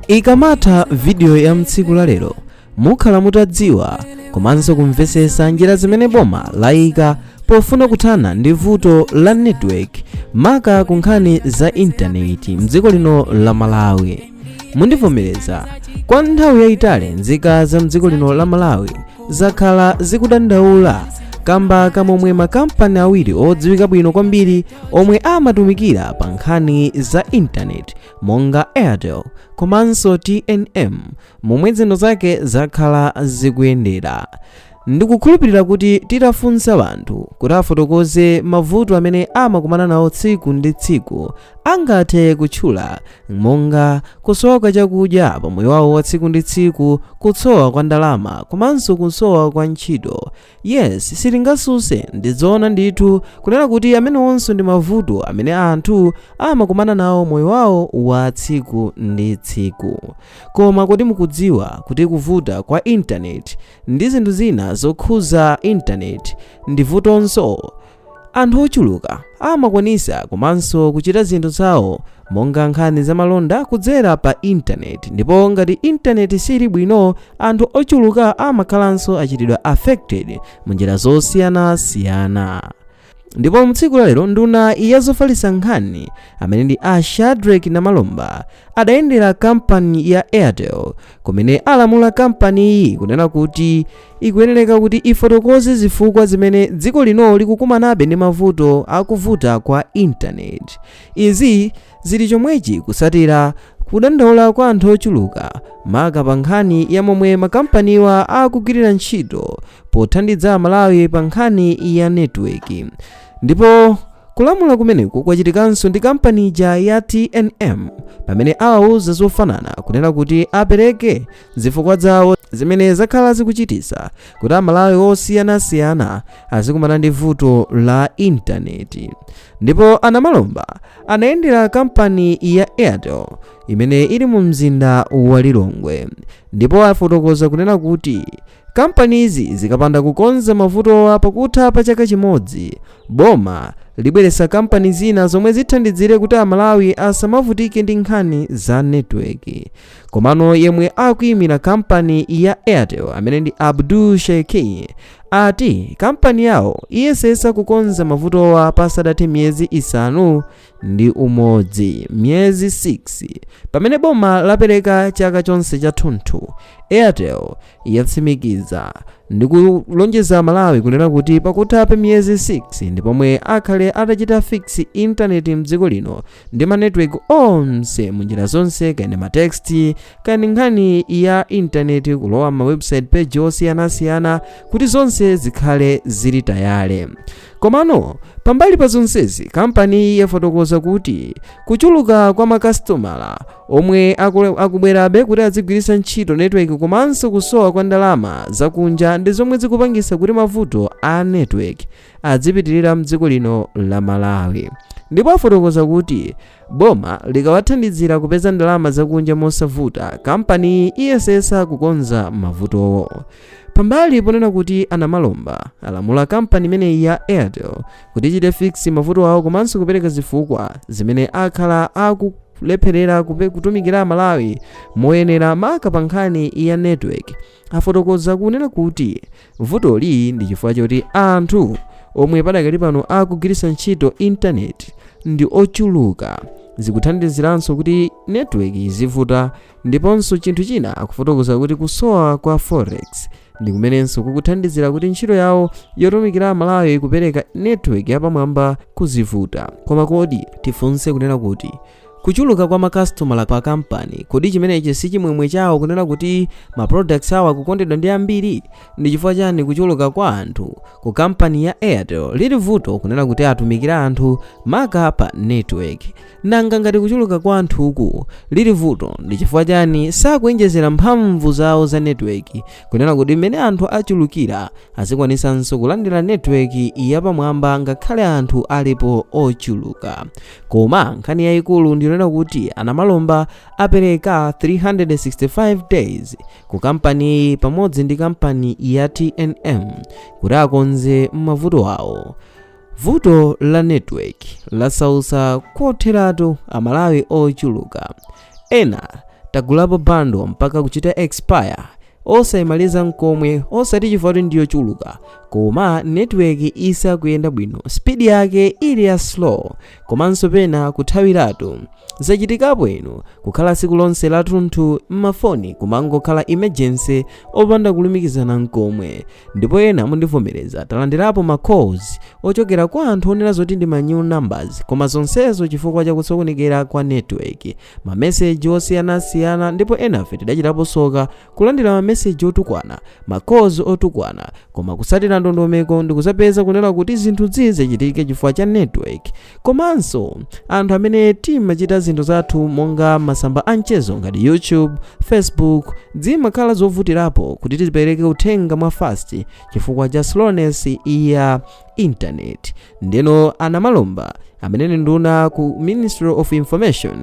Ikamatha video ya mtsiku la lero, mukhala mutadziwa komanso kumvesesa njira zimene boma layika pofuna kuthana ndi vuto la network, maka ku nkhani za intaneti mdziko lino la Malawi. Mundivomereza, kwa nthawi yayitali nzika za mdziko lino la Malawi zakhala zikudandaula kamba kamomwe makampani awiri odziwika bwino kwambiri omwe amatumikira pa nkhani za intaneti, monga Airtel komanso TNM, momwe zinthu zake zakhala zikuyendera. Ndikukhulupirira kuti titafunsa anthu kuti afotokoze mavuto amene amakumana nawo tsiku ndi tsiku, angathe kutchula monga kusowa kwa chakudya pa moyo wawo wa tsiku ndi tsiku, kusowa kwa ndalama komanso kusowa kwa ntchito. Yes, sitingasuse, ndizoona ndithu kunena kuti amenewonso ndi mavuto amene anthu amakumana nawo moyo wawo wa tsiku ndi tsiku. Koma kodi mukudziwa kuti kuvuta kwa intaneti ndi zinthu zina zokhuza intaneti ndi vutonso? Anthu ochuluka amakwanisa komanso kuchita zinthu zawo, monga nkhani zamalonda, kudzera pa intaneti, ndipo ngati intaneti sili bwino, anthu ochuluka amakhalanso achitidwa affected munjira zosiyanasiyana. Ndipo mtsiku lalero, nduna ya zofalitsa nkhani amene ndi a Shadrick Namalomba adayendera kampani ya Airtel, kumene alamula kampani iyi kunena kuti ikuyenereka kuti ifotokoze zifukwa zimene dziko lino likukumanabe ndi mavuto akuvuta kwa intaneti. Izi zili chomwechi kusatira kudandaula kwa anthu ochuluka, maka pa nkhani ya momwe makampaniwa akugwirira ntchito pothandiza Malawi pa nkhani ya network. Ndipo kulamula kumeneku kwachitikanso ndi kampani ija ya TNM, pamene awauza zofanana kunena kuti apereke zifukwa zawo zimene zakhala zikuchitisa kuti Amalawi osiyanasiyana azikumana ndi vuto la intaneti. Ndipo Anamalomba anayendera kampani ya Airtel imene ili mu mzinda wa Lilongwe, ndipo afotokoza kunena kuti kampanizi zikapanda kukonza mavutowa pakutha pa chaka chimodzi, boma libweretsa kampani zina zomwe zithandizire kuti Amalawi asamavutike ndi nkhani za network. Komano yemwe akuyimira kampani ya Airtel, amene ndi Abdul Sheikh, ati kampani yawo iyesesa kukonza mavutowa pasadathe miyezi 6, miyezi 6, pamene boma lapereka chaka chonse chathunthu. Airtel yatsimikiza ndi kulonjeza Malawi kunena kuti pakutha pa miyezi 6 ndi pomwe akhale atachita fix intaneti mdziko lino ndi ma network onse munjira zonse, kaya ndi ma text, kaya ndi nkhani ya intaneti kulowa ma website page osiyanasiyana, kuti zonse zikhale zili tayale. Komano pambali pa zonsezi, kampani yafotokoza kuti kuchuluka kwa makasitomala omwe akubwerabe kuti azigwiritsa ntchito network komanso kusowa kwa ndalama zakunja ndi zomwe zikupangisa kuti mavuto a network azipitirira mdziko lino la Malawi. Ndipo afotokoza kuti boma likawathandizira kupeza ndalama zakunja mosavuta, kampani iyesesa kukonza mavutowo. Pambali ponena kuti Anamalomba alamula kampani imeneyi ya Airtel kuti ichite fix mavuto awo komanso kupereka zifukwa zimene akhala akulepherera kutumikira Malawi moyenera, maka pa nkhani ya network, afotokoza kunena kuti vutoli ndi chifukwa choti anthu omwe padakali pano akugwiritsa ntchito intaneti ndi ochuluka, zikuthandiziranso kuti network izivuta. Ndiponso chinthu china, akufotokoza kuti kusowa kwa forex ndi kumenenso kukuthandizira kuti ntchito yawo yotumikira Malawi kupereka network yapamwamba kuzivuta. Koma kodi tifunse kunena kuti kuchuluka kwa makasitomala pa kampani, kodi chimenechi si chimwemwe chawo kunena kuti ma products awo akukondedwa ndi ambiri? Ndi chifukwa chani kuchuluka kwa anthu ku kampani ya Airtel lili vuto kunena kuti atumikira anthu maka pa network? Nanga ngati kuchuluka kwa anthuku lili vuto, ndi chifukwa chani sakuenjezera mphamvu zawo za network, kunena kuti mmene anthu achulukira azikwanisanso kulandira network yapamwamba ngakhale anthu alipo ochuluka? Koma nkhani yayikulu ndiyonena kuti Anamalomba apereka 365 days ku kampani pamodzi ndi kampani ya TNM kuti akonze mavuto awo. Vuto la network lasautsa kotheratu Amalawi ochuluka. Ena Tagulapo bundle mpaka kuchita expire osayimaliza nkomwe, osati chifukwa kuti ndiyochuluka, koma network isakuyenda bwino, speed yake ili ya slow, komanso pena kuthawiratu. Zachitikapo inu kukhala tsiku lonse lathunthu m'mafoni kumangokhala emergency, opanda kulumikizana nkomwe. Ndipo ena mundivomereza, talandirapo ma calls ochokera kwa anthu onena zoti ndi ma new numbers, koma zonsezo chifukwa chakusokonekera kwa network, mameseji osiyanasiyana. Ndipo enafe tidachitapo soka kulandira mameseji otukwana, ma calls otukwana, koma kusatira ndondomeko ndikuzapeza kunena kuti zinthu zachitike chifukwa cha network. Komanso anthu amene timachita zinthu zathu monga masamba a mchezo ngati YouTube, Facebook, zimakhala zovutirapo kuti tipereke uthenga mwa fast chifukwa cha slowness ya internet. Ndeno anamalomba amene ndi nduna ku Ministry of Information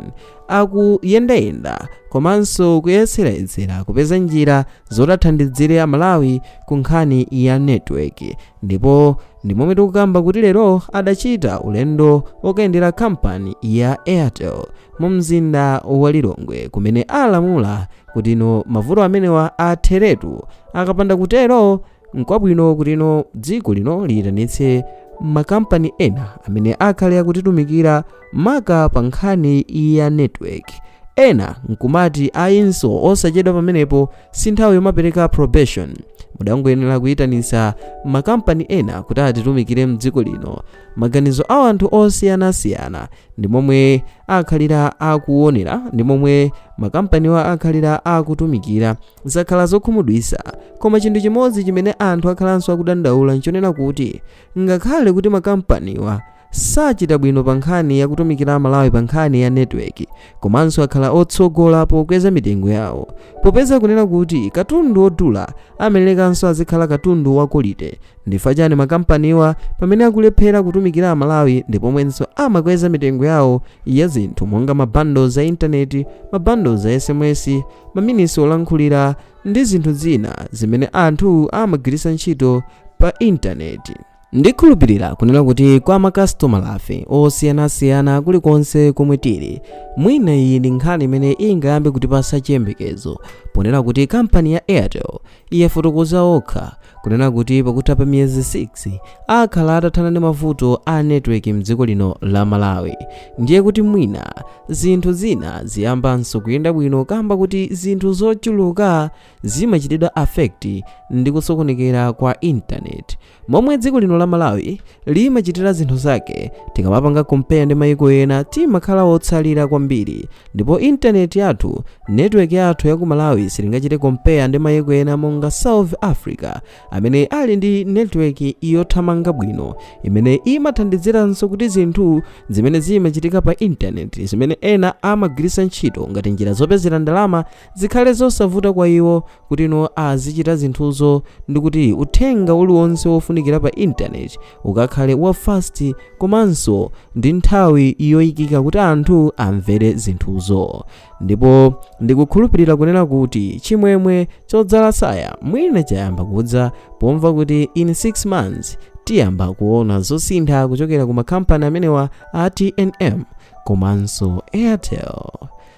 akuyendayenda komanso kuyeserayesera kupeza njira zotathandizire Amalawi ku nkhani ya network. Ndipo ndi momwe tikukamba kuti lero adachita ulendo okayendera kampani ya Airtel mu mzinda wa Lilongwe, kumene alamula kuti ino mavuto amenewa atheretu. Akapanda kutero, nkwabwino kuti ino dziko lino liyitanitse makampani ena amene akhale akutitumikira maka pa nkhani ya network. Ena nkumati ayinso, osachedwa pamenepo, si nthawi yomapereka probation, mudangoyenera kuyitanitsa makampani ena kuti atitumikire mdziko lino. Maganizo a anthu osiyanasiyana ndi momwe akhalira akuonera ndi momwe makampaniwa akhalira akutumikira zakhala zokhumudwitsa. Koma chinthu chimodzi chimene anthu akhalanso akudandaula nchonena kuti ngakhale kuti makampaniwa sachita bwino pa nkhani yakutumikira Amalawi pa nkhani ya network, komanso akhala otsogola pokweza mitengo yawo, popeza kunena kuti katundu wodula amerekanso azikhala katundu wa quality. Ndifa chani makampaniwa pamene akulephera kutumikira Amalawi ndi pomwenso amakweza mitengo yawo ya zinthu monga mabundles a intaneti, mabundles a SMS, maminisi olankhulira ndi zinthu zina zimene anthu amagwiritsa ntchito pa intaneti? Ndikhulupirira kunena kuti kwa makasitomala afe osiyanasiyana kulikonse komwe tili, mwina iyi ndi nkhani imene ingayambe kutipasa chiyembekezo, ponena kuti kampani ya Airtel yafotokoza okha kunena kuti pakutha pa miyezi 6 akhala atathana ndi mavuto a network mdziko lino la Malawi. Ndiye kuti mwina zinthu zina ziyambanso kuyenda bwino, kamba kuti zinthu zochuluka zimachitidwa affect ndi kusokonekera kwa intaneti. Momwe dziko lino la Malawi limachitira zinthu zake, tikamapanga compare ndi mayiko ena, timakhala otsalira kwambiri. Ndipo intaneti yathu, network yathu ya ku Malawi, silingachite compare ndi mayiko ena monga South Africa, amene ali ndi network yothamanga bwino imene imathandiziranso kuti zinthu zimene zimachitika pa intaneti, zimene ena amagwiritsa ntchito ngati njira zopezera ndalama, zikhale zosavuta kwa iwo kuti ino azichita zinthuzo, ndi kuti uthenga uliwonse wofunikira pa intaneti ukakhale wa fast komanso ndi nthawi yoyikika kuti anthu amvere zinthuzo. Ndipo ndikukhulupirira kunena kuti chimwemwe chodzala saya mwina chayamba kudza pomva kuti in 6 months tiyamba kuona zosintha kuchokera ku makampani amenewa a TNM komanso Airtel.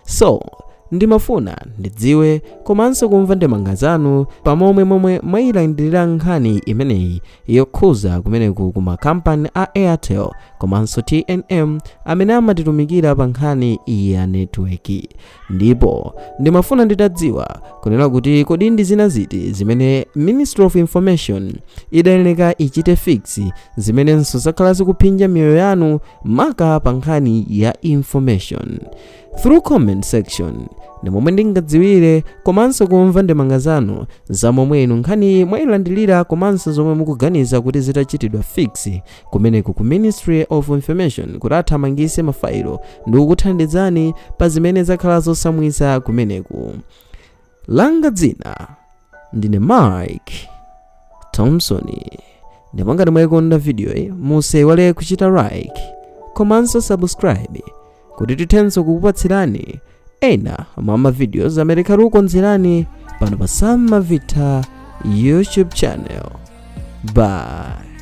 So ndimafuna ndidziwe komanso kumva ndemanga zanu pamomwe momwe mwayilandirira nkhani imeneyi yokhuza kumeneku ku makampani a Airtel komanso TNM amene amatitumikira pa nkhani ya network. Ndipo ndimafuna nditadziwa kunena kuti kodi ndi zina ziti zimene Ministry of Information idayeneka ichite fix, zimenenso zakhala zikuphinja miyoyo yanu maka pa nkhani ya information? Through comment section ndi momwe ndingadziwire komanso kumva ndemanga zanu za momwe inu nkhaniyi mwayilandilira, komanso zomwe mukuganiza kuti zitachitidwa fix kumeneku ku Ministry of Information kuti athamangise mafailo ndi kukuthandizani pa zimene zakhala zosamwisa kumeneku. Langa dzina ndine Mike Thompson, ndipo ngati mwayikonda video, musaiwale kuchita like komanso subscribe kuti tithenso kukupatsirani ena mwa mavideos amene tikukonzerani pano pa Sam Mavita YouTube channel. Bye.